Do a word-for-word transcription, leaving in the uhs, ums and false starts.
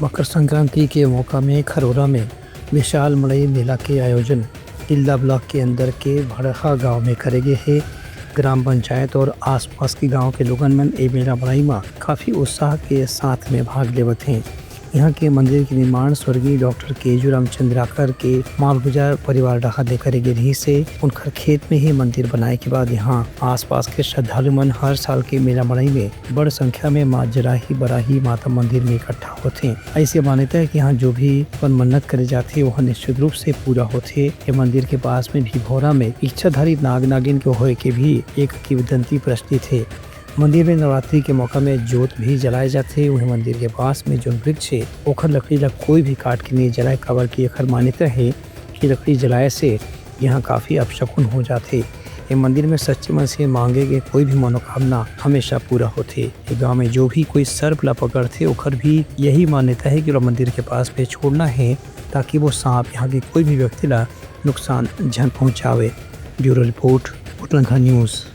मकर संक्रांति के मौका में खरोरा में विशाल मड़ई मेला के आयोजन तिल्दा ब्लॉक के अंदर के भड़हा गांव में करे गे हे। ग्राम पंचायत और आसपास के गांव के लोगन मन ए मेला मड़ई म काफी उत्साह के साथ में भाग लेवत हें। यहाँ के मंदिर के निर्माण स्वर्गीय डॉक्टर केजूराम चंद्राकर के मालगुजार परिवार डहार ले करे गे रिहिस हे। उनकर खेत में ही मंदिर बनाए के बाद यहाँ आसपास के श्रद्धालु मन हर साल के मेला मड़ई में बड़ संख्या में माँ जराही बराही माता मंदिर में इकट्ठा होथे। ऐसे मान्यता है कि यहाँ जो भी अपन मन्नत करे जाथे, वह निश्चित रूप से पूरा होथे। ये मंदिर के पास में भी भोरा में इच्छाधारी नाग नागिन के होए के भी एक किंवदंती प्रचलित है। मंदिर में नवरात्रि के मौका में जोत भी जलाए जाथे। वहीं मंदिर के पास में जो वृक्ष है, ओखर लकड़ी ला कोई भी काट के नहीं जलाए, काबर कि एखर मान्यता है कि लकड़ी जलाए से यहाँ काफी अपशकुन हो जाथे। ये मंदिर में सच्चे मन से मांगे गए कोई भी मनोकामना हमेशा पूरा होथे। ये गांव में जो भी कोई सर्प ला पकड़थे, ओखर भी यही मान्यता है कि ओला मंदिर के पास में छोड़ना है, ताकि वो सांप यहाँ के कोई भी व्यक्ति ला नुकसान झन पहुंचावे। Bureau report, Utlangha news.